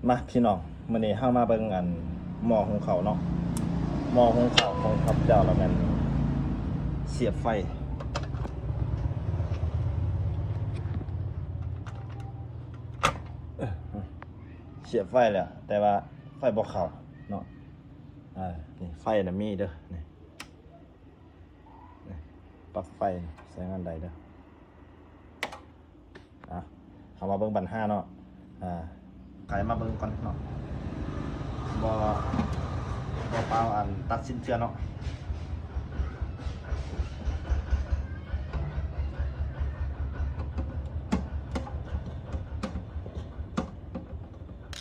ມາພີ່ນ້ອງ ມື້ນີ້ເຮົາມາເບິ່ງອັນໝໍ້ຫຸງເຂົ້າເນາະ. ໝໍ້ຫຸງເຂົ້າຂອງຂ້າພະເຈົ້າລະແມ່ນສຽບໄຟ ສຽບໄຟແລ້ວ ແຕ່ວ່າໄຟບໍ່ເຂົ້າເນາະ. ເອີ ນີ້ໄຟນະມີເດີ ນີ້ ນີ້ ປັບໄຟໃຊ້ງານໄດ້ເດີ. ອ່ະ ເຮົາມາເບິ່ງບັນຫາເນາະ. ອ່າ ໃຜມາເບິ່ງກ່ອນເນາະ ບໍ່ ບໍ່ຟ້າວອັນຕັດສິນເທື່ອເນາະ.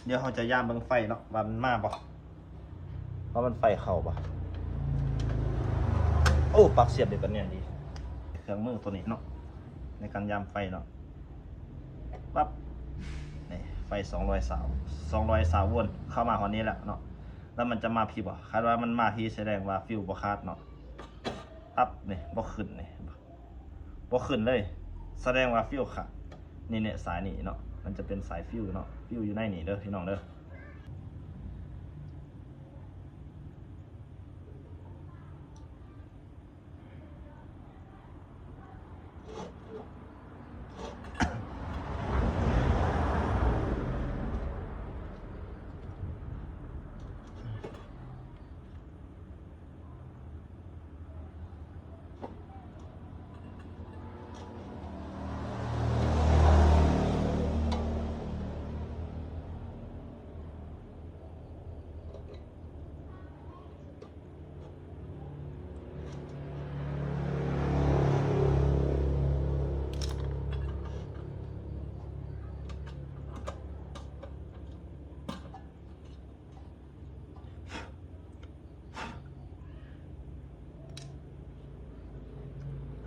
ດຽວເຮົາຈະຢາມເບິ່ງໄຟເນາະ ວ່າມັນມາບໍ່. ວ່າມັນໄຟເຂົ້າບໍ່. ໂອ້ ປາກສຽບເປັນແນວນີ້ ເຄື່ອງມືໂຕນີ້ເນາະ ໃນການຢາມໄຟເນາະ. ປັບ ນີ້ ໄຟສອງຮ້ອຍຊາວ ສອງຮ້ອຍຊາວໂວນ ເຂົ້າມາຮອດນີ້ແລ້ວເນາະ. ແລ້ວມັນຈະມາພີ້ບໍ່? ຄັນວ່າມັນມາພີ້ ສະແດງວ່າຟິວບໍ່ຂາດເນາະ. ປັບ ນີ້ ບໍ່ຂຶ້ນ ນີ້ ເຫັນບໍ່? ບໍ່ຂຶ້ນເລີຍ ສະແດງວ່າຟິວຂາດ. ນີ້ແຫຼະ ສາຍນີ້ເນາະ ມັນຈະເປັນສາຍຟິວເນາະ. ຟິວຢູ່ໃນນີ້ເດີພີ່ນ້ອງເດີ.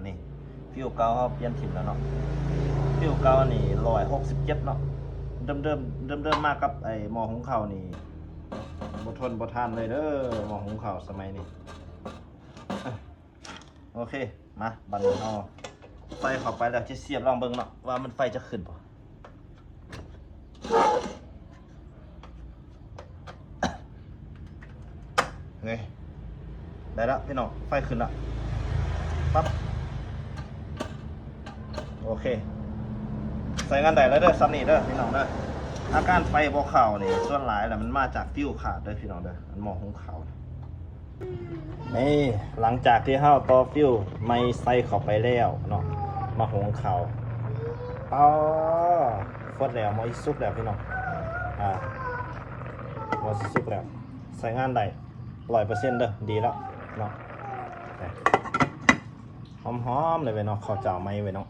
ນີ້ ຟິວເກົ່າເຮົາປ່ຽນຖິ້ມແລ້ວເນາະ. ຟິວເກົ່ານີ້ຮ້ອຍຫົກສິບເຈັດເນາະ. ເດີມໆ ເດີມໆມາກັບໄອ້ໝໍ້ຫຸງເຂົ້ານີ້ ບໍ່ທົນບໍ່ທານເລີຍເດີ ໝໍ້ຫຸງເຂົ້າສະໄໝນີ້. ໂອເຄ ມາ ບັດນີ້ເຮົາໃສ່ເຂົ້າໄປແລ້ວ ຈະສຽບລອງເບິ່ງເນາະ ວ່າມັນໄຟຈະຂຶ້ນບໍ່. ນີ້ ໄດ້ລະພີ່ນ້ອງ ໄຟຂຶ້ນລະ. ປັບ ໂອເຄ ໃຊ້ງານໄດ້ແລ້ວເດີ ສ່ຳນີ້ເດີພີ່ນ້ອງເດີ. ອາການໄຟບໍ່ເຂົ້ານີ້ ສ່ວນຫຼາຍລະມັນມາຈາກຟິວຂາດເດີພີ່ນ້ອງເດີ ອັນໝໍ້ຫຸງເຂົ້າ. ນີ້ ຫຼັງຈາກທີ່ເຮົາຕໍ່ຟິວໃໝ່ໃສ່ເຂົ້າໄປແລ້ວເນາະ ໝໍ້ຫຸງເຂົ້າ ອໍ ຟົດແລ້ວ ໝໍ້ຊິສຸກແລ້ວພີ່ນ້ອງ ອ່າ ໝໍ້ຊິສຸກແລ້ວ ໃຊ້ງານໄດ້ຮ້ອຍເປີເຊັນເດີ ດີແລ້ວເນາະ. ຫອມໆເລີຍເວີຍເນາະ ເຂົ້າເຈົ້າໃໝ່ເວີຍເນາະ.